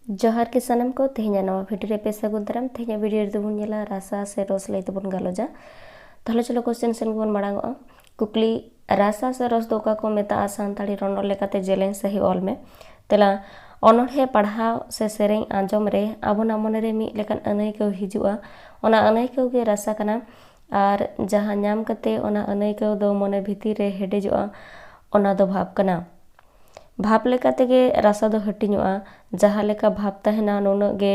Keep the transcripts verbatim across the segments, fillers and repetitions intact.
ᱡᱚᱦᱟᱨ ᱜᱮ ᱥᱟᱱᱟᱢ ᱠᱚ, ᱛᱮᱦᱮᱧᱟᱜ ᱱᱟᱣᱟ ᱵᱷᱤᱰᱤᱭᱳ ᱨᱮ ᱯᱮ ᱥᱟᱹᱜᱩᱱ ᱫᱟᱨᱟᱢ᱾ ᱛᱮᱦᱮᱧᱟᱜ ᱵᱷᱤᱰᱤᱭᱳ ᱨᱮᱫᱚ ᱵᱚᱱ ᱧᱮᱞᱟ ᱨᱟᱥᱟ ᱥᱮ ᱨᱚᱥ ᱞᱟᱹᱭ ᱛᱮᱵᱚᱱ ᱜᱟᱞᱚᱪᱟ᱾ ᱛᱟᱦᱚᱞᱮ ᱪᱚᱞᱚ ᱠᱚᱥᱪᱮᱱ ᱥᱮᱱ ᱜᱮᱵᱚᱱ ᱢᱟᱲᱟᱝᱚᱜᱼᱟ᱾ ᱠᱩᱠᱞᱤ, ᱨᱟᱥᱟ ᱥᱮ ᱨᱚᱥ ᱫᱚ ᱚᱠᱟ ᱠᱚ ᱢᱮᱛᱟᱜᱼᱟ? ᱥᱟᱱᱛᱟᱲᱤ ᱨᱚᱱᱚᱲ ᱞᱮᱠᱟᱛᱮ ᱡᱮᱞᱮᱧ ᱥᱟᱹᱦᱤ ᱚᱞ ᱢᱮ᱾ ᱛᱮᱞᱟ, ᱚᱱᱚᱬᱦᱮ ᱯᱟᱲᱦᱟᱣ ᱥᱮ ᱥᱮᱨᱮᱧ ᱟᱸᱡᱚᱢ ᱨᱮ ᱟᱵᱚᱱᱟᱜ ᱢᱚᱱᱮᱨᱮ ᱢᱤᱫ ᱞᱮᱠᱟᱱ ᱟᱹᱱᱟᱹᱭᱠᱟᱹᱣ ᱦᱤᱡᱩᱜᱼᱟ, ᱚᱱᱟ ᱟᱹᱱᱟᱹᱭᱠᱟᱹᱣ ᱜᱮ ᱨᱟᱥᱟ ᱠᱟᱱᱟ᱾ ᱟᱨ ᱡᱟᱦᱟᱸ ᱧᱟᱢ ᱠᱟᱛᱮ ᱚᱱᱟ ᱟᱹᱱᱟᱹᱭᱠᱟᱹᱣ ᱫᱚ ᱢᱚᱱᱮ ᱵᱷᱤᱛᱤᱨ ᱨᱮ ᱦᱮᱰᱮᱡᱚᱜᱼᱟ, ᱚᱱᱟ ᱫᱚ ᱵᱷᱟᱵᱽ ᱠᱟᱱᱟ᱾ ᱵᱷᱟᱵᱽ ᱞᱮᱠᱟ ᱛᱮᱜᱮ ᱨᱟᱥᱟ ᱫᱚ ᱦᱟᱹᱴᱤᱧᱚᱜᱼᱟ᱾ ᱡᱟᱦᱟᱸ ᱞᱮᱠᱟ ᱵᱷᱟᱵᱽ ᱛᱟᱦᱮᱱᱟ, ᱱᱩᱱᱟᱹᱜ ᱜᱮ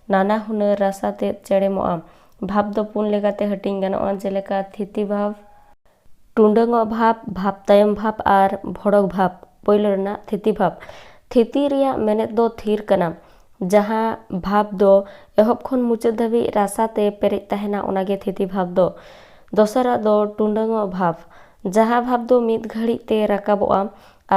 ᱱᱟᱱᱟ ᱦᱩᱱᱟᱹᱨ ᱨᱟᱥᱟ ᱛᱮᱫ ᱪᱮᱲᱮᱢᱚᱜᱼᱟ᱾ ᱵᱷᱟᱵᱽ ᱫᱚ ᱯᱩᱱ ᱞᱮᱠᱟᱛᱮ ᱦᱟᱹᱴᱤᱧ ᱜᱟᱱᱚᱜᱼᱟ, ᱡᱮᱞᱮᱠᱟ ᱛᱷᱤᱛᱤ ᱵᱷᱟᱵᱽ, ᱴᱩᱸᱰᱟᱹᱝᱚᱜ ᱵᱷᱟᱵᱽ, ᱵᱷᱟᱵᱽ ᱛᱟᱭᱚᱢ ᱵᱷᱟᱵᱽ ᱟᱨ ᱵᱷᱚᱲᱚᱠ ᱵᱷᱟᱵᱽ᱾ ᱯᱳᱭᱞᱳ ᱨᱮᱱᱟᱜ ᱛᱷᱤᱛᱤ ᱵᱷᱟᱵᱽ᱾ ᱛᱷᱤᱛᱤ ᱨᱮᱭᱟᱜ ᱢᱮᱱᱮᱛ ᱫᱚ ᱛᱷᱤᱨ ᱠᱟᱱᱟ᱾ ᱡᱟᱦᱟᱸ ᱵᱷᱟᱵᱽ ᱫᱚ ᱮᱦᱚᱵ ᱠᱷᱚᱱ ᱢᱩᱪᱟᱹᱫ ᱫᱷᱟᱹᱵᱤᱡ ᱨᱟᱥᱟ ᱛᱮ ᱯᱮᱨᱮᱡ ᱛᱟᱦᱮᱱᱟ, ᱚᱱᱟᱜᱮ ᱛᱷᱤᱛᱤ ᱵᱷᱟᱵᱽ ᱫᱚ᱾ ᱫᱚᱥᱟᱨᱟᱜ ᱫᱚ ᱴᱩᱸᱰᱟᱹᱝᱚᱜ ᱵᱷᱟᱵᱽ᱾ ᱡᱟᱦᱟᱸ ᱵᱷᱟᱵᱽ ᱫᱚ ᱢᱤᱫ ᱜᱷᱟᱹᱲᱤᱡ ᱛᱮ ᱨᱟᱠᱟᱵᱚᱜᱼᱟ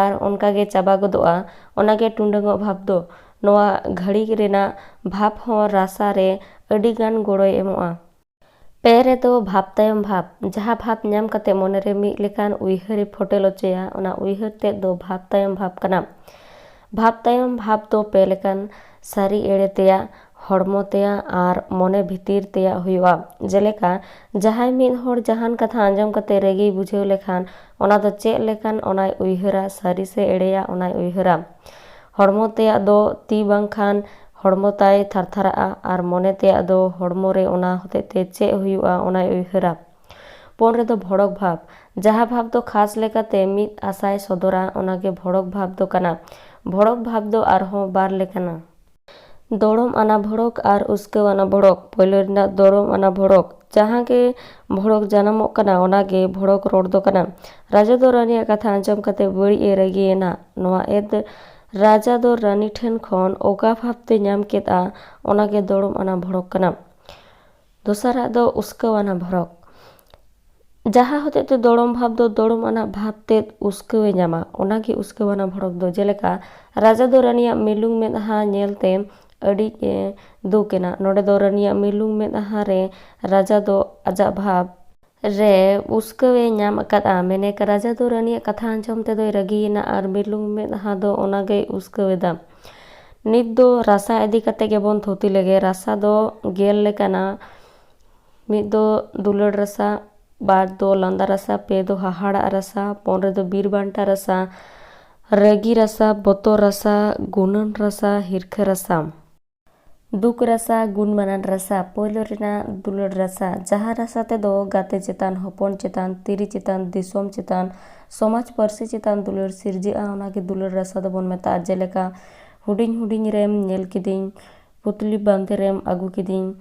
ᱟᱨ ᱚᱱᱠᱟ ᱜᱮ ᱪᱟᱵᱟ ᱜᱚᱫᱚᱜᱼᱟ, ᱚᱱᱟᱜᱮ ᱴᱩᱸᱰᱟᱹᱝᱚᱜ ᱵᱷᱟᱵᱽ ᱫᱚ᱾ ᱱᱚᱣᱟ ᱜᱷᱟᱹᱲᱤᱡ ᱨᱮᱱᱟᱜ ᱵᱷᱟᱵᱽ ᱦᱚᱸ ᱨᱟᱥᱟ ᱨᱮ ᱟᱹᱰᱤ ᱜᱟᱱ ᱜᱚᱲᱚᱭ ᱮᱢᱚᱜᱼᱟ᱾ ᱯᱮ ᱨᱮᱫᱚ ᱵᱷᱟᱵᱽ ᱛᱟᱭᱚᱢ ᱵᱷᱟᱵᱽ᱾ ᱡᱟᱦᱟᱸ ᱵᱷᱟᱵᱽ ᱧᱟᱢ ᱠᱟᱛᱮ ᱢᱚᱱᱮᱨᱮ ᱢᱤᱫ ᱞᱮᱠᱟᱱ ᱩᱭᱦᱟᱹᱨᱮ ᱯᱷᱚᱴᱮᱞ ᱦᱚᱪᱚᱭᱟ, ᱚᱱᱟ ᱩᱭᱦᱟᱹᱨ ᱛᱮᱫ ᱫᱚ ᱵᱷᱟᱵᱽ ᱛᱟᱭᱚᱢ ᱵᱷᱟᱵᱽ ᱠᱟᱱᱟ᱾ ᱵᱷᱟᱵᱽ ᱛᱟᱭᱚᱢ ᱵᱷᱟᱵᱽ ᱫᱚ ᱯᱮ ᱞᱮᱠᱟᱱ: ᱥᱟᱹᱨᱤ ᱮᱲᱮ ᱛᱮᱭᱟᱜ, ᱦᱚᱲᱢᱚ ᱛᱮᱭᱟᱜ ᱟᱨ ᱢᱚᱱᱮ ᱵᱷᱤᱛᱤᱨ ᱛᱮᱭᱟᱜ ᱦᱩᱭᱩᱜᱼᱟ᱾ ᱡᱮᱞᱮᱠᱟ, ᱡᱟᱦᱟᱸᱭ ᱢᱤᱫ ᱦᱚᱲ ᱡᱟᱦᱟᱱ ᱠᱟᱛᱷᱟ ᱟᱸᱡᱚᱢ ᱠᱟᱛᱮ ᱨᱟᱹᱜᱤᱭ ᱵᱩᱡᱷᱟᱹᱣ ᱞᱮᱠᱷᱟᱱ, ᱚᱱᱟ ᱫᱚ ᱪᱮᱫ ᱞᱮᱠᱟᱱ ᱚᱱᱟᱭ ᱩᱭᱦᱟᱹᱨᱟ, ᱥᱟᱹᱨᱤ ᱥᱮ ᱮᱲᱮᱭᱟ ᱚᱱᱟᱭ ᱩᱭᱦᱟᱹᱨᱟ᱾ ᱦᱚᱲᱢᱚ ᱛᱮᱭᱟᱜ ᱫᱚ ᱛᱤ ᱵᱟᱝᱠᱷᱟᱱ ᱦᱚᱲᱢᱚ ᱛᱟᱭ ᱛᱷᱟᱨᱛᱷᱟᱨᱟᱜᱼᱟ ᱟᱨ ᱢᱚᱱᱮ ᱛᱮᱭᱟᱜ ᱫᱚ ᱦᱚᱲᱢᱚ ᱨᱮ ᱚᱱᱟ ᱦᱚᱛᱮᱡ ᱛᱮ ᱪᱮᱫ ᱦᱩᱭᱩᱜᱼᱟ ᱚᱱᱟᱭ ᱩᱭᱦᱟᱹᱨᱟ᱾ ᱯᱩᱱ ᱨᱮᱫᱚ ᱵᱷᱚᱲᱚᱠ ᱵᱷᱟᱵᱽ, ᱡᱟᱦᱟᱸ ᱵᱷᱟᱵᱽ ᱫᱚ ᱠᱷᱟᱥ ᱞᱮᱠᱟᱛᱮ ᱢᱤᱫ ᱟᱥᱟᱭ ᱥᱚᱫᱚᱨᱟ, ᱚᱱᱟᱜᱮ ᱵᱷᱚᱲᱚᱠ ᱵᱷᱟᱵᱽ ᱫᱚ ᱠᱟᱱᱟ᱾ ᱵᱷᱚᱲᱚᱠ ᱵᱷᱟᱵᱽ ᱫᱚ ᱟᱨᱦᱚᱸ ᱵᱟᱨ ᱞᱮᱠᱟᱱᱟ᱾ ᱫᱚᱲᱚᱢ ᱟᱱᱟ ᱵᱷᱚᱲᱚᱠ ᱟᱨ ᱩᱥᱠᱟᱹᱣ ᱟᱱᱟ ᱵᱷᱚᱲᱚᱠ᱾ ᱯᱳᱭᱞᱳ ᱨᱮᱱᱟᱜ ᱫᱚᱲᱚᱢ ᱟᱱᱟ ᱵᱷᱚᱲᱚᱠ, ᱡᱟᱦᱟᱸ ᱜᱮ ᱵᱷᱚᱲᱚᱠ ᱡᱟᱱᱟᱢᱚᱜ ᱠᱟᱱᱟ, ᱚᱱᱟᱜᱮ ᱵᱷᱚᱲᱚᱠ ᱨᱚᱲ ᱫᱚ ᱠᱟᱱᱟ᱾ ᱨᱟᱡᱟ ᱫᱚ ᱨᱟᱹᱱᱤᱭᱟᱜ ᱠᱟᱛᱷᱟ ᱟᱸᱡᱚᱢ ᱠᱟᱛᱮ ᱵᱟᱹᱲᱤᱡ ᱮ ᱨᱟᱹᱜᱤᱭᱮᱱᱟ᱾ ᱱᱚᱣᱟ ᱮᱫ ᱨᱟᱡᱟ ᱫᱚ ᱨᱟᱹᱱᱤ ᱴᱷᱮᱱ ᱠᱷᱚᱱ ᱚᱠᱟ ᱵᱷᱟᱵᱽ ᱛᱮ ᱧᱟᱢ ᱠᱮᱫᱼᱟ, ᱚᱱᱟᱜᱮ ᱫᱚᱲᱚᱢ ᱟᱱᱟ ᱵᱷᱚᱲᱚᱠ ᱠᱟᱱᱟ᱾ ᱫᱚᱥᱟᱨᱟᱜ ᱫᱚ ᱩᱥᱠᱟᱹᱣ ᱟᱱᱟ ᱵᱷᱚᱲᱚᱠ, ᱡᱟᱦᱟᱸ ᱦᱚᱛᱮᱡ ᱛᱮ ᱫᱚᱲᱚᱢ ᱵᱷᱟᱵᱽ ᱫᱚ ᱫᱚᱲᱚᱢ ᱟᱱᱟᱜ ᱵᱷᱟᱵᱽ ᱛᱮᱫ ᱩᱥᱠᱟᱹᱣᱮ ᱧᱟᱢᱟ, ᱚᱱᱟᱜᱮ ᱩᱥᱠᱟᱹᱣ ᱟᱱᱟ ᱵᱷᱚᱲᱚᱠ ᱫᱚ᱾ ᱡᱮᱞᱮᱠᱟ, ᱨᱟᱡᱟ ᱫᱚ ᱨᱟᱹᱱᱤᱭᱟᱜ ᱢᱤᱞᱩᱝ ᱢᱮᱫᱦᱟ ᱧᱮᱞᱛᱮ ᱟᱹᱰᱤ ᱮ ᱫᱩᱠ ᱮᱱᱟ᱾ ᱱᱚᱰᱮ ᱫᱚ ᱨᱟᱹᱱᱤᱭᱟᱜ ᱢᱤᱞᱩᱝ ᱢᱮᱫᱦᱟ ᱨᱮ ᱨᱟᱡᱟ ᱫᱚ ᱟᱡᱟᱜ ᱵᱷᱟᱵᱽ ᱨᱮ ᱩᱥᱠᱟᱹᱣᱮ ᱧᱟᱢ ᱟᱠᱟᱫᱼᱟ᱾ ᱢᱮᱱᱮᱠ ᱨᱟᱡᱟ ᱫᱚ ᱨᱟᱹᱱᱤᱭᱟᱜ ᱠᱟᱛᱷᱟ ᱟᱸᱡᱚᱢ ᱛᱮᱫᱚᱭ ᱨᱟᱹᱜᱤᱭᱮᱱᱟ ᱟᱨ ᱢᱤᱞᱩᱝ ᱢᱮᱫᱦᱟ ᱫᱚ ᱚᱱᱟᱜᱮᱭ ᱩᱥᱠᱟᱹᱣ ᱮᱫᱟ᱾ ᱱᱤᱛ ᱫᱚ ᱨᱟᱥᱟ ᱤᱫᱤ ᱠᱟᱛᱮ ᱜᱮᱵᱚᱱ ᱛᱷᱩᱛᱤ ᱞᱮᱜᱮ᱾ ᱨᱟᱥᱟ ᱫᱚ ᱜᱮᱞ ᱞᱮᱠᱟᱱᱟ᱾ ᱢᱤᱫ ᱫᱚ ᱫᱩᱞᱟᱹᱲ ᱨᱟᱥᱟ, ᱵᱟᱨ ᱫᱚ ᱞᱟᱸᱫᱟ ᱨᱟᱥᱟ, ᱯᱮ ᱫᱚ ᱦᱟᱦᱟᱲᱟᱜ ᱨᱟᱥᱟ, ᱯᱩᱱ ᱨᱮᱫᱚ ᱵᱤᱨ ᱵᱟᱱᱴᱟ ᱨᱟᱥᱟ, ᱨᱟᱹᱜᱤ ᱨᱟᱥᱟ, ᱵᱚᱛᱚᱨ ᱨᱟᱥᱟ, ᱜᱩᱱᱟᱹᱱ ᱨᱟᱥᱟ, ᱦᱤᱨᱠᱷᱟᱹ ᱨᱟᱥᱟ᱾ ᱫᱩᱠ ᱨᱟᱥᱟ, ᱜᱩᱱᱢᱟᱱᱟᱱ ᱨᱟᱥᱟ᱾ ᱯᱳᱭᱞᱳ ᱨᱮᱱᱟᱜ ᱫᱩᱞᱟᱹᱲ ᱨᱟᱥᱟ, ᱡᱟᱦᱟᱸ ᱨᱟᱥᱟ ᱛᱮᱫᱚ ᱜᱟᱛᱮ ᱪᱮᱛᱟᱱ, ᱦᱚᱯᱚᱱ ᱪᱮᱛᱟᱱ, ᱛᱤᱨᱤ ᱪᱮᱛᱟᱱ, ᱫᱤᱥᱚᱢ ᱪᱮᱛᱟᱱ, ᱥᱚᱢᱟᱡᱽ ᱯᱟᱹᱨᱥᱤ ᱪᱮᱛᱟᱱ ᱫᱩᱞᱟᱹᱲ ᱥᱤᱨᱡᱟᱹᱜᱼᱟ, ᱚᱱᱟᱜᱮ ᱫᱩᱞᱟᱹᱲ ᱨᱟᱥᱟ ᱫᱚᱵᱚᱱ ᱢᱮᱛᱟᱜᱼᱟ᱾ ᱡᱮᱞᱮᱠᱟ, ᱦᱩᱰᱤᱧ ᱦᱩᱰᱤᱧ ᱨᱮᱢ ᱧᱮᱞ ᱠᱤᱫᱤᱧ, ᱯᱩᱛᱞᱤ ᱵᱟᱸᱫᱮ ᱨᱮᱢ ᱟᱹᱜᱩ ᱠᱤᱫᱤᱧ,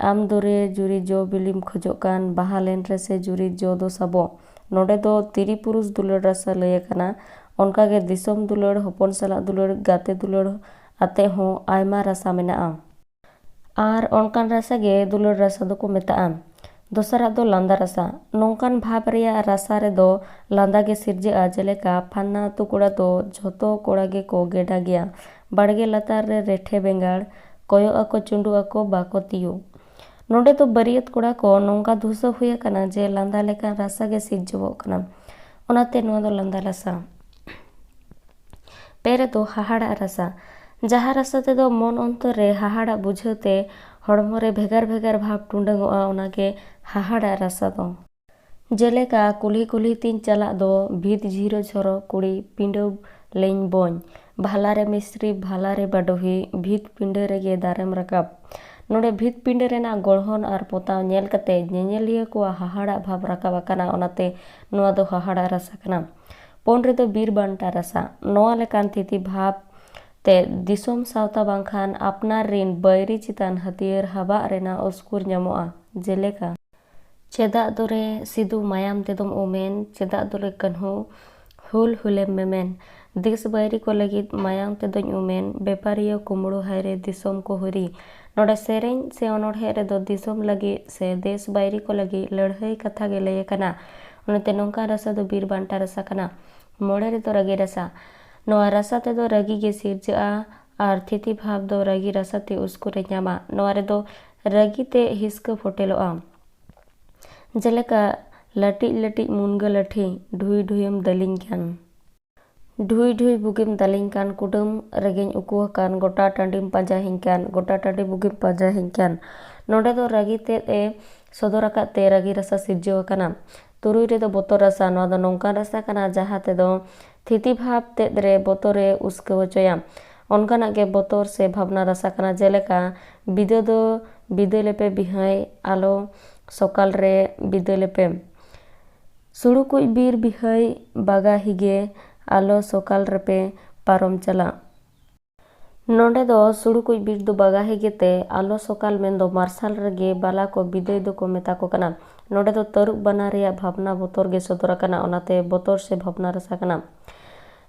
ᱟᱢ ᱫᱚᱨᱮ ᱡᱩᱨᱤ ᱡᱚ ᱵᱤᱞᱤᱢ ᱠᱷᱚᱡᱚᱜ ᱠᱟᱱ, ᱵᱟᱦᱟ ᱞᱮᱱ ᱨᱮᱥᱮ ᱡᱩᱨᱤ ᱡᱚ ᱫᱚ ᱥᱟᱵᱚ᱾ ᱱᱚᱰᱮ ᱫᱚ ᱛᱤᱨᱤ ᱯᱩᱨᱩᱥ ᱫᱩᱞᱟᱹᱲ ᱨᱟᱥᱟ ᱞᱟᱹᱭ ᱟᱠᱟᱱᱟ᱾ ᱚᱱᱠᱟᱜᱮ ᱫᱤᱥᱚᱢ ᱫᱩᱞᱟᱹᱲ, ᱦᱚᱯᱚᱱ ᱥᱟᱞᱟᱜ ᱫᱩᱞᱟᱹᱲ, ᱜᱟᱛᱮ ᱫᱩᱞᱟᱹᱲ ᱟᱛᱮ ᱦᱚᱸ ᱟᱭᱢᱟ ᱨᱟᱥᱟ ᱢᱮᱱᱟᱜᱼᱟ᱾ ᱟᱨ ᱚᱱᱠᱟᱱ ᱨᱟᱥᱟ ᱜᱮ ᱫᱩᱞᱟᱹᱲ ᱨᱟᱥᱟ ᱫᱚᱠᱚ ᱢᱮᱛᱟᱜᱼᱟ᱾ ᱫᱚᱥᱟᱨᱟᱜ ᱫᱚ ᱞᱟᱸᱫᱟ ᱨᱟᱥᱟ᱾ ᱱᱚᱝᱠᱟᱱ ᱵᱷᱟᱵᱽ ᱨᱮᱭᱟᱜ ᱨᱟᱥᱟ ᱨᱮᱫᱚ ᱞᱟᱸᱫᱟ ᱜᱮ ᱥᱤᱨᱡᱟᱹᱜᱼᱟ, ᱡᱮᱞᱮᱠᱟ, ᱯᱷᱟᱱᱱᱟ ᱟᱹᱛᱩ ᱠᱚᱲᱟ ᱫᱚ ᱡᱷᱚᱛᱚ ᱠᱚᱲᱟ ᱜᱮᱠᱚ ᱜᱮᱰᱟ ᱜᱮᱭᱟ, ᱵᱟᱲᱜᱮ ᱞᱟᱛᱟᱨ ᱨᱮ ᱨᱮᱴᱷᱮ ᱵᱮᱸᱜᱟᱲ, ᱠᱚᱭᱚᱜ ᱟᱠᱚ ᱪᱩᱸᱰᱩᱜ ᱟᱠᱚ ᱵᱟᱠᱚ ᱛᱤᱭᱩᱜ᱾ ᱱᱚᱰᱮ ᱫᱚ ᱵᱟᱹᱨᱭᱟᱹᱛ ᱠᱚᱲᱟ ᱠᱚ ᱱᱚᱝᱠᱟ ᱫᱷᱩᱥᱟᱹᱣ ᱦᱩᱭ ᱟᱠᱟᱱᱟ ᱡᱮ ᱞᱟᱸᱫᱟ ᱞᱮᱠᱟᱱ ᱨᱟᱥᱟ ᱜᱮ ᱥᱤᱨᱡᱟᱹᱣᱚᱜ ᱠᱟᱱᱟ, ᱚᱱᱟᱛᱮ ᱱᱚᱣᱟ ᱫᱚ ᱞᱟᱸᱫᱟ ᱨᱟᱥᱟ᱾ ᱯᱮ ᱨᱮᱫᱚ ᱦᱟᱦᱟᱲᱟᱜ ᱨᱟᱥᱟ, ᱡᱟᱦᱟᱸ ᱨᱟᱥᱟ ᱛᱮᱫᱚ ᱢᱚᱱ ᱚᱱᱛᱚᱨ ᱨᱮ ᱦᱟᱦᱟᱲᱟᱜ ᱵᱩᱡᱷᱟᱹᱣ ᱛᱮ ᱦᱚᱲᱢᱚ ᱨᱮ ᱵᱷᱮᱜᱟᱨ ᱵᱷᱮᱜᱟᱨ ᱵᱷᱟᱵᱽ ᱴᱩᱰᱟᱹᱝᱚᱜᱼᱟ, ᱚᱱᱟᱜᱮ ᱦᱟᱦᱟᱲᱟᱜ ᱨᱟᱥᱟ ᱫᱚ᱾ ᱡᱮᱞᱮᱠᱟ, ᱠᱩᱞᱦᱤ ᱠᱩᱞᱦᱤ ᱛᱤᱧ ᱪᱟᱞᱟᱜ ᱫᱚ, ᱵᱷᱤᱛ ᱡᱷᱤᱨᱚ ᱡᱷᱚᱨᱚ ᱠᱩᱲᱤ ᱯᱤᱸᱰᱟᱹ ᱞᱮᱧ ᱵᱚᱧ, ᱵᱷᱟᱞᱟ ᱨᱮ ᱢᱤᱥᱛᱨᱤ ᱵᱷᱟᱞᱟ ᱨᱮ ᱵᱟᱰᱚᱦᱤ, ᱵᱷᱤᱛ ᱯᱤᱸᱰᱟᱹ ᱨᱮᱜᱮ ᱫᱟᱨᱮᱢ ᱨᱟᱠᱟᱵ᱾ ᱱᱚᱰᱮ ᱵᱷᱤᱛ ᱯᱤᱸᱰᱟᱹ ᱨᱮᱱᱟᱜ ᱜᱚᱲᱦᱚᱱ ᱟᱨ ᱯᱚᱛᱟᱣ ᱧᱮᱞ ᱠᱟᱛᱮ ᱧᱮᱧᱮᱞᱤᱭᱟᱹ ᱠᱚᱣᱟᱜ ᱦᱟᱦᱟᱲᱟᱜ ᱵᱷᱟᱵᱽ ᱨᱟᱠᱟᱵ ᱟᱠᱟᱱᱟ, ᱚᱱᱟᱛᱮ ᱱᱚᱣᱟ ᱫᱚ ᱦᱟᱦᱟᱲᱟᱜ ᱨᱟᱥᱟ ᱠᱟᱱᱟ᱾ ᱯᱩᱱ ᱨᱮᱫᱚ ᱵᱤᱨ ᱵᱟᱱᱴᱟ ᱨᱟᱥᱟ᱾ ᱱᱚᱣᱟ ᱞᱮᱠᱟᱱ ᱛᱷᱤᱛᱤ ᱵᱷᱟᱵᱽ ᱛᱮ ᱫᱤᱥᱚᱢ ᱥᱟᱶᱛᱟ ᱵᱟᱝᱠᱷᱟᱱ ᱟᱯᱱᱟᱨ ᱨᱤᱱ ᱵᱟᱹᱭᱨᱤ ᱪᱮᱛᱟᱱ ᱦᱟᱹᱛᱭᱟᱹᱨ ᱦᱟᱵᱟᱜ ᱨᱮᱱᱟᱜ ᱩᱥᱠᱩᱨ ᱧᱟᱢᱚᱜᱼᱟ᱾ ᱡᱮᱞᱮᱠᱟ, ᱪᱮᱫᱟᱜ ᱫᱚᱨᱮ ᱥᱤᱫᱩ ᱢᱟᱭᱟᱢ ᱛᱮᱫᱚᱢ ᱩᱢᱮᱱ, ᱪᱮᱫᱟᱜ ᱫᱚᱨᱮ ᱠᱟᱹᱱᱦᱩ ᱦᱩᱞ ᱦᱩᱞᱮᱢ ᱢᱮᱢᱮᱱ, ᱫᱮᱥ ᱵᱟᱹᱭᱨᱤ ᱠᱚ ᱞᱟᱹᱜᱤᱫ ᱢᱟᱭᱟᱢ ᱛᱮᱫᱚᱧ ᱩᱢᱮᱱ, ᱵᱮᱯᱟᱨᱤᱭᱟᱹ ᱠᱩᱢᱵᱽᱲᱩ ᱦᱟᱭᱨᱮ ᱫᱤᱥᱚᱢ ᱠᱚ ᱦᱩᱨᱤ᱾ ᱱᱚᱰᱮ ᱥᱮᱨᱮᱧ ᱥᱮ ᱚᱱᱚᱬᱦᱮ ᱨᱮᱫᱚ ᱫᱤᱥᱚᱢ ᱞᱟᱹᱜᱤᱫ ᱥᱮ ᱫᱮᱥ ᱵᱟᱹᱭᱨᱤ ᱠᱚ ᱞᱟᱹᱜᱤᱫ ᱞᱟᱹᱲᱦᱟᱹᱭ ᱠᱟᱛᱷᱟ ᱜᱮ ᱞᱟᱹᱭ ᱟᱠᱟᱱᱟ᱾ ᱚᱱᱟᱛᱮ ᱱᱚᱝᱠᱟᱱ ᱨᱟᱥᱟ ᱫᱚ ᱵᱤᱨ ᱵᱟᱱᱴᱟ ᱨᱟᱥᱟ ᱠᱟᱱᱟ᱾ ᱢᱚᱬᱮ ᱨᱮᱫᱚ ᱨᱟᱹᱜᱤ ᱨᱟᱥᱟ᱾ ᱱᱚᱣᱟ ᱨᱟᱥᱟ ᱛᱮᱫᱚ ᱨᱟᱹᱜᱤ ᱜᱮ ᱥᱤᱨᱡᱟᱹᱜᱼᱟ ᱟᱨ ᱛᱷᱤᱛᱤ ᱵᱷᱟᱵᱽ ᱫᱚ ᱨᱟᱹᱜᱤ ᱨᱟᱥᱟ ᱛᱮ ᱩᱥᱠᱩᱨᱮ ᱧᱟᱢᱟ᱾ ᱱᱚᱣᱟ ᱨᱮᱫᱚ ᱨᱟᱹᱜᱤ ᱛᱮ ᱦᱤᱥᱠᱟᱹ ᱯᱷᱚᱴᱮᱞᱚᱜᱼᱟ᱾ ᱡᱮᱞᱮᱠᱟ, ᱞᱟᱹᱴᱤᱡ ᱞᱟᱹᱴᱤᱡ ᱢᱩᱱᱜᱟᱹ ᱞᱟᱹᱴᱷᱤ ᱰᱷᱩᱭ ᱰᱷᱩᱭᱮᱢ ᱫᱟᱹᱞᱤᱧ ᱠᱟᱱ᱾ ᱰᱷᱩᱭ ᱰᱷᱩᱭ ᱵᱩᱜᱤᱢ ᱫᱟᱞᱤᱧ ᱠᱟᱱ, ᱠᱩᱰᱟᱹᱢ ᱨᱮᱜᱮᱧ ᱩᱠᱩ ᱟᱠᱟᱱ, ᱜᱚᱴᱟ ᱴᱟᱺᱰᱤᱢ ᱯᱟᱸᱡᱟᱦᱤᱧ ᱠᱟᱱ, ᱜᱚᱴᱟ ᱴᱟᱺᱰᱤ ᱵᱩᱜᱤᱢ ᱯᱟᱸᱡᱟᱦᱤᱧ ᱠᱟᱱ᱾ ᱱᱚᱰᱮ ᱫᱚ ᱨᱟᱹᱜᱤ ᱛᱮᱫ ᱮ ᱥᱚᱫᱚᱨ ᱟᱠᱟᱫ ᱛᱮ ᱨᱟᱹᱜᱤ ᱨᱟᱥᱟ ᱥᱤᱨᱡᱟᱹᱣ ᱟᱠᱟᱱᱟ᱾ ᱛᱩᱨᱩᱭ ᱨᱮᱫᱚ ᱵᱚᱛᱚᱨ ᱨᱟᱥᱟ᱾ ᱱᱚᱣᱟ ᱫᱚ ᱱᱚᱝᱠᱟᱱ ᱨᱟᱥᱟ ᱠᱟᱱᱟ ᱡᱟᱦᱟᱸ ᱛᱮᱫᱚ ᱛᱷᱤᱛᱤ ᱵᱷᱟᱵᱽ ᱛᱮᱫ ᱨᱮ ᱵᱚᱛᱚᱨ ᱮ ᱩᱥᱠᱟᱹᱣ ᱦᱚᱪᱚᱭᱟ᱾ ᱚᱱᱠᱟᱱᱟᱜ ᱜᱮ ᱵᱚᱛᱚᱨ ᱥᱮ ᱵᱷᱟᱵᱽᱱᱟ ᱨᱟᱥᱟ ᱠᱟᱱᱟ, ᱡᱮᱞᱮᱠᱟ, ᱵᱤᱫᱟᱹ ᱫᱚ ᱵᱤᱫᱟᱹ ᱞᱮᱯᱮ ᱵᱤᱦᱟᱹᱭ, ᱟᱞᱚ ᱥᱚᱠᱟᱞ ᱨᱮ ᱵᱤᱫᱟᱹ ᱞᱮᱯᱮ᱾ ᱥᱩᱲᱩ ᱠᱩᱡ ᱵᱤᱨ ᱵᱤᱦᱟᱹᱭ ᱵᱟᱜᱟ ᱦᱤᱜᱮ, ᱟᱞᱚ ᱥᱚᱠᱟᱞ ᱨᱮᱯᱮ ᱯᱟᱨᱚᱢ ᱪᱟᱞᱟᱜ᱾ ᱱᱚᱰᱮ ᱫᱚ ᱥᱩᱲᱩ ᱠᱩᱡ ᱵᱤᱨ ᱫᱚ ᱵᱟᱜᱟ ᱦᱤᱜᱮ ᱛᱮ ᱟᱞᱚ ᱥᱚᱠᱟᱞ ᱢᱮᱱᱫᱚ ᱢᱟᱨᱥᱟᱞ ᱨᱮᱜᱮ ᱵᱟᱞᱟ ᱠᱚ ᱵᱤᱫᱟᱹᱭ ᱫᱚᱠᱚ ᱢᱮᱛᱟ ᱠᱚ ᱠᱟᱱᱟ᱾ ᱱᱚᱰᱮ ᱫᱚ ᱛᱟᱹᱨᱩᱵ ᱵᱟᱱᱟ ᱨᱮᱭᱟᱜ ᱵᱷᱟᱵᱽᱱᱟ ᱵᱚᱛᱚᱨ ᱜᱮ ᱥᱚᱫᱚᱨ ᱟᱠᱟᱱᱟ, ᱚᱱᱟᱛᱮ ᱵᱚᱛᱚᱨ ᱥᱮ ᱵᱷᱟᱵᱽᱱᱟ ᱨᱟᱥᱟ ᱠᱟᱱᱟ᱾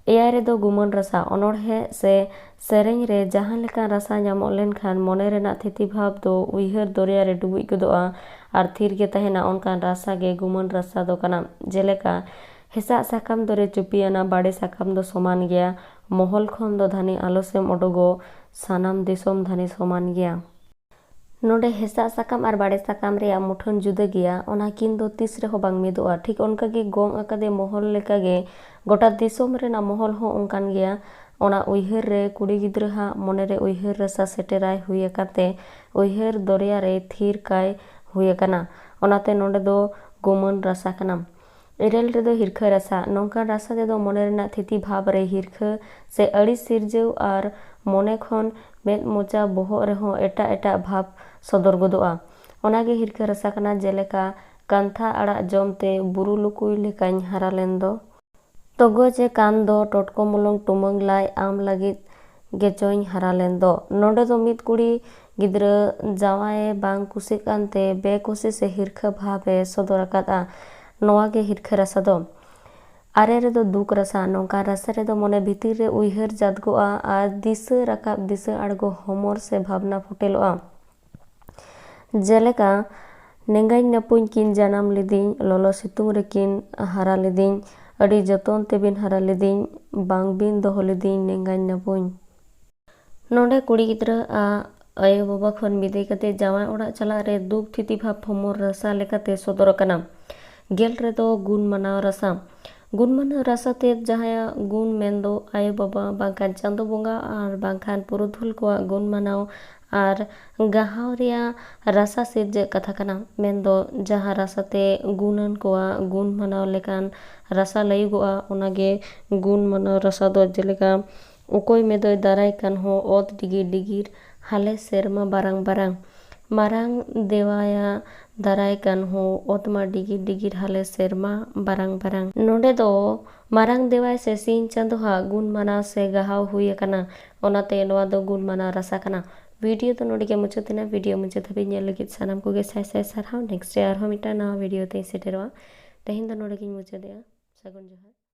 ᱮᱭᱟᱭ ᱨᱮᱫᱚ ᱜᱩᱢᱟᱹᱱ ᱨᱟᱥᱟ᱾ ᱚᱱᱚᱬᱦᱮ ᱥᱮ ᱥᱮᱨᱮᱧ ᱨᱮ ᱡᱟᱦᱟᱸ ᱞᱮᱠᱟᱱ ᱨᱟᱥᱟ ᱧᱟᱢᱚᱜ ᱞᱮᱱᱠᱷᱟᱱ ᱢᱚᱱᱮ ᱨᱮᱱᱟᱜ ᱛᱷᱤᱛᱤ ᱵᱷᱟᱵᱽ ᱫᱚ ᱩᱭᱦᱟᱹᱨ ᱫᱚᱨᱭᱟ ᱨᱮ ᱰᱩᱵᱩᱡ ᱜᱚᱫᱚᱜᱼᱟ ᱟᱨ ᱛᱷᱤᱨ ᱜᱮ ᱛᱟᱦᱮᱱᱟ, ᱚᱱᱠᱟᱱ ᱨᱟᱥᱟ ᱜᱮ ᱜᱩᱢᱟᱹᱱ ᱨᱟᱥᱟ ᱫᱚ ᱠᱟᱱᱟ᱾ ᱡᱮᱞᱮᱠᱟ, ᱦᱮᱸᱥᱟᱜ ᱥᱟᱠᱟᱢ ᱫᱚᱨᱮ ᱪᱩᱯᱤᱭᱟᱱᱟ, ᱵᱟᱲᱮ ᱥᱟᱠᱟᱢ ᱫᱚ ᱥᱚᱢᱟᱱ ᱜᱮᱭᱟ, ᱢᱚᱦᱚᱞ ᱠᱷᱚᱱ ᱫᱚ ᱫᱷᱟᱹᱱᱤ ᱟᱞᱚ ᱥᱮᱢ ᱚᱰᱚᱜᱚᱜ, ᱥᱟᱱᱟᱢ ᱫᱤᱥᱚᱢ ᱫᱷᱟᱹᱱᱤ ᱥᱚᱢᱟᱱ ᱜᱮᱭᱟ᱾ ᱱᱚᱰᱮ ᱦᱮᱸᱥᱟᱜ ᱥᱟᱠᱟᱢ ᱟᱨ ᱵᱟᱲᱮ ᱥᱟᱠᱟᱢ ᱨᱮᱭᱟᱜ ᱢᱩᱴᱷᱟᱹᱱ ᱡᱩᱫᱟᱹ ᱜᱮᱭᱟ᱾ ᱚᱱᱟ ᱠᱤᱱ ᱫᱚ ᱛᱤᱥ ᱨᱮᱦᱚᱸ ᱵᱟᱝ ᱢᱤᱫᱚᱜᱼᱟ᱾ ᱴᱷᱤᱠ ᱚᱱᱠᱟ ᱜᱮ ᱜᱚᱝ ᱟᱠᱟᱫᱮ ᱢᱚᱦᱚᱞ ᱞᱮᱠᱟ ᱜᱮ ᱜᱚᱴᱟ ᱫᱤᱥᱚᱢ ᱨᱮᱱᱟᱜ ᱢᱚᱦᱚᱞ ᱦᱚᱸ ᱚᱱᱠᱟᱱ ᱜᱮᱭᱟ᱾ ᱚᱱᱟ ᱩᱭᱦᱟᱹᱨ ᱨᱮ ᱠᱩᱲᱤ ᱜᱤᱫᱽᱨᱟᱹ ᱦᱟᱜ ᱢᱚᱱᱮ ᱨᱮ ᱩᱭᱦᱟᱹᱨ ᱨᱟᱥᱟ ᱥᱮᱴᱮᱨᱟᱭ ᱦᱩᱭ ᱟᱠᱟᱱ ᱛᱮ ᱩᱭᱦᱟᱹᱨ ᱫᱚᱨᱭᱟ ᱨᱮ ᱛᱷᱤᱨ ᱠᱟᱭ ᱦᱩᱭ ᱟᱠᱟᱱᱟ᱾ ᱚᱱᱟᱛᱮ ᱱᱚᱰᱮ ᱫᱚ ᱜᱩᱢᱟᱹᱱ ᱨᱟᱥᱟ ᱠᱟᱱᱟ᱾ ᱤᱨᱟᱹᱞ ᱨᱮᱫᱚ ᱦᱤᱨᱠᱷᱟᱹ ᱨᱟᱥᱟ᱾ ᱱᱚᱝᱠᱟᱱ ᱨᱟᱥᱟ ᱛᱮᱫᱚ ᱢᱚᱱᱮ ᱨᱮᱱᱟᱜ ᱛᱷᱤᱛᱤ ᱵᱷᱟᱵᱽ ᱨᱮ ᱦᱤᱨᱠᱷᱟᱹ ᱥᱮ ᱟᱹᱲᱤᱥ ᱥᱤᱨᱡᱟᱹᱣ ᱟᱨ ᱢᱚᱱᱮ ᱠᱷᱚᱱ ᱢᱮᱫ ᱢᱚᱪᱟ ᱵᱚᱦᱚᱜ ᱨᱮᱦᱚᱸ ᱮᱴᱟᱜ ᱮᱴᱟᱜ ᱵᱷᱟᱵᱽ ᱥᱚᱫᱚᱨ ᱜᱚᱫᱚᱜᱼᱟ᱾ ᱚᱱᱟᱜᱮ ᱦᱤᱨᱠᱷᱟᱹ ᱨᱟᱥᱟ ᱠᱟᱱᱟ, ᱡᱮᱞᱮᱠᱟ ᱠᱟᱱᱛᱷᱟ ᱟᱲᱟᱜ ᱡᱚᱢ ᱛᱮ ᱵᱩᱨᱩ ᱞᱩᱠᱩᱭ ᱞᱮᱠᱟᱧ ᱦᱟᱨᱟ ᱞᱮᱱ ᱫᱚ᱾ ᱛᱚᱜᱚᱡᱮ ᱠᱟᱱ ᱫᱚ ᱴᱚᱴᱠᱚ ᱢᱚᱞᱚᱝ ᱴᱩᱢᱟᱹᱝ ᱞᱟᱡ ᱟᱢ ᱞᱟᱹᱜᱤᱫ ᱜᱮᱪᱚᱧ ᱦᱟᱨᱟ ᱞᱮᱱ ᱫᱚ᱾ ᱱᱚᱰᱮ ᱫᱚ ᱢᱤᱫ ᱠᱩᱲᱤ ᱜᱤᱫᱽᱨᱟᱹ ᱡᱟᱶᱟᱭᱮ ᱵᱟᱝ ᱠᱩᱥᱤᱜ ᱠᱟᱱᱛᱮ ᱵᱮᱠᱩᱥᱤ ᱥᱮ ᱦᱤᱨᱠᱷᱟᱹ ᱵᱷᱟᱵᱽ ᱮ ᱥᱚᱫᱚᱨ ᱟᱠᱟᱫᱼᱟ᱾ ᱱᱚᱣᱟ ᱜᱮ ᱦᱤᱨᱠᱷᱟᱹ ᱨᱟᱥᱟ ᱫᱚ᱾ ᱟᱨᱮ ᱨᱮᱫᱚ ᱫᱩᱠ ᱨᱟᱥᱟ᱾ ᱱᱚᱝᱠᱟᱱ ᱨᱟᱥᱟ ᱨᱮᱫᱚ ᱢᱚᱱᱮ ᱵᱷᱤᱛᱤᱨ ᱨᱮ ᱩᱭᱦᱟᱹᱨ ᱡᱟᱫᱽᱜᱚᱜᱼᱟ ᱟᱨ ᱫᱤᱥᱟᱹ ᱨᱟᱠᱟᱵ ᱫᱤᱥᱟᱹ ᱟᱬᱜᱚ ᱦᱚᱢᱚᱨ ᱥᱮ ᱵᱷᱟᱵᱽᱱᱟ ᱯᱷᱩᱴᱮᱞᱚᱜᱼᱟ᱾ ᱡᱮᱞᱮᱠᱟ, ᱱᱮᱸᱜᱟᱧ ᱱᱟᱹᱯᱩᱧ ᱠᱤᱱ ᱡᱟᱱᱟᱢ ᱞᱤᱫᱤᱧ, ᱞᱚᱞᱚ ᱥᱤᱛᱩᱝ ᱨᱮᱠᱤᱱ ᱦᱟᱨᱟ ᱞᱤᱫᱤᱧ, ᱟᱹᱰᱤ ᱡᱚᱛᱚᱱ ᱛᱮᱵᱤᱱ ᱦᱟᱨᱟ ᱞᱤᱫᱤᱧ, ᱵᱟᱝᱵᱤᱱ ᱫᱚᱦᱚ ᱞᱤᱫᱤᱧ ᱱᱮᱸᱜᱟᱧ ᱱᱟᱹᱯᱩᱧ᱾ ᱱᱚᱰᱮ ᱠᱩᱲᱤ ᱜᱤᱫᱽᱨᱟᱹ ᱟᱜ ᱟᱭᱳ ᱵᱟᱵᱟ ᱠᱷᱚᱱ ᱵᱤᱫᱟᱹᱭ ᱠᱟᱛᱮ ᱡᱟᱶᱟᱭ ᱚᱲᱟᱜ ᱪᱟᱞᱟᱜ ᱨᱮ ᱫᱩᱠ ᱛᱷᱤᱛᱤ ᱵᱷᱟᱵᱽ ᱦᱚᱢᱚᱨ ᱨᱟᱥᱟ ᱞᱮᱠᱟᱛᱮ ᱥᱚᱫᱚᱨ ᱟᱠᱟᱱᱟ᱾ ᱜᱮᱞ ᱨᱮᱫᱚ ᱜᱩᱱ ᱢᱟᱱᱟᱣ ᱨᱟᱥᱟ᱾ ᱜᱩᱱ ᱢᱟᱱᱟᱣ ᱨᱟᱥᱟ ᱛᱮᱫ ᱡᱟᱦᱟᱸᱭᱟᱜ ᱜᱩᱱ ᱢᱮᱱᱫᱚ ᱟᱭᱳ ᱵᱟᱵᱟ ᱵᱟᱝᱠᱷᱟᱱ ᱪᱟᱸᱫᱚ ᱵᱚᱸᱜᱟ ᱟᱨ ᱵᱟᱝᱠᱷᱟᱱ ᱯᱩᱨᱩᱫᱷᱩᱞ ᱠᱚᱣᱟᱜ ᱜᱩᱱ ᱢᱟᱱᱟᱣ ᱟᱨ ᱜᱟᱦᱟᱣ ᱨᱮᱭᱟᱜ ᱨᱟᱥᱟ ᱥᱤᱨᱡᱟᱹᱜ ᱠᱟᱛᱷᱟ ᱠᱟᱱᱟ᱾ ᱢᱮᱱᱫᱚ ᱡᱟᱦᱟᱸ ᱨᱟᱥᱟ ᱛᱮ ᱜᱩᱱᱟᱱ ᱠᱚᱣᱟᱜ ᱜᱩᱱ ᱢᱟᱱᱟᱣ ᱞᱮᱠᱟᱱ ᱨᱟᱥᱟ ᱞᱟᱹᱭᱚᱜᱚᱜᱼᱟ, ᱚᱱᱟᱜᱮ ᱜᱩᱱ ᱢᱟᱱᱟᱣ ᱨᱟᱥᱟ ᱫᱚ᱾ ᱡᱮᱞᱮᱠᱟ ᱚᱠᱚᱭ ᱢᱮᱫᱚᱭ ᱫᱟᱨᱟᱭ ᱠᱟᱱ ᱦᱚᱸ ᱚᱛ ᱰᱤᱜᱤᱨ ᱰᱤᱜᱤᱨ ᱦᱟᱞᱮ ᱥᱮᱨᱢᱟ ᱵᱟᱨᱟᱝ ᱵᱟᱨᱟᱝ, ᱢᱟᱨᱟᱝ ᱫᱮᱣᱟᱭᱟ ᱫᱟᱨᱟᱭ ᱠᱟᱱ ᱦᱚᱸ ᱚᱛ ᱢᱟ ᱰᱤᱜᱤᱨ ᱰᱤᱜᱤᱨ ᱦᱟᱞᱮ ᱥᱮᱨᱢᱟ ᱵᱟᱨᱟᱝ ᱵᱟᱨᱟᱝ᱾ ᱱᱚᱰᱮ ᱫᱚ ᱢᱟᱨᱟᱝ ᱫᱮᱣᱟᱭ ᱥᱮ ᱥᱤᱧ ᱪᱟᱸᱫᱳ ᱦᱟᱜ ᱜᱩᱱ ᱢᱟᱱᱟᱣ ᱥᱮ ᱜᱟᱦᱟᱣ ᱦᱩᱭ ᱟᱠᱟᱱᱟ, ᱚᱱᱟᱛᱮ ᱱᱚᱣᱟ ᱫᱚ ᱜᱩᱱ ᱢᱟᱱᱟᱣ ᱨᱟᱥᱟ ᱠᱟᱱᱟ᱾ ᱵᱷᱤᱰᱤᱭᱳ ᱫᱚ ᱱᱚᱰᱮ ᱜᱮ ᱢᱩᱪᱟᱹᱫ ᱮᱱᱟ᱾ ᱵᱷᱤᱰᱤᱭᱳ ᱢᱩᱪᱟᱹᱫ ᱫᱷᱟᱹᱵᱤᱡ ᱧᱮᱞ ᱞᱟᱹᱜᱤᱫ ᱥᱟᱱᱟᱢ ᱠᱚᱜᱮ ᱥᱟᱭ ᱥᱟᱭ ᱥᱟᱨᱦᱟᱣ᱾ ᱱᱮᱠᱥᱴ ᱨᱮ ᱟᱨᱦᱚᱸ ᱢᱤᱫᱴᱟᱝ ᱱᱟᱣᱟ ᱵᱷᱤᱰᱤᱭᱳ ᱛᱮᱧ ᱥᱮᱴᱮᱨᱚᱜᱼᱟ᱾ ᱛᱮᱦᱮᱧ ᱫᱚ ᱱᱚᱰᱮ ᱜᱤᱧ ᱢᱩᱪᱟᱹᱫᱮᱜᱼᱟ᱾ ᱥᱟᱹᱜᱩᱱ ᱡᱚᱦᱟᱨ᱾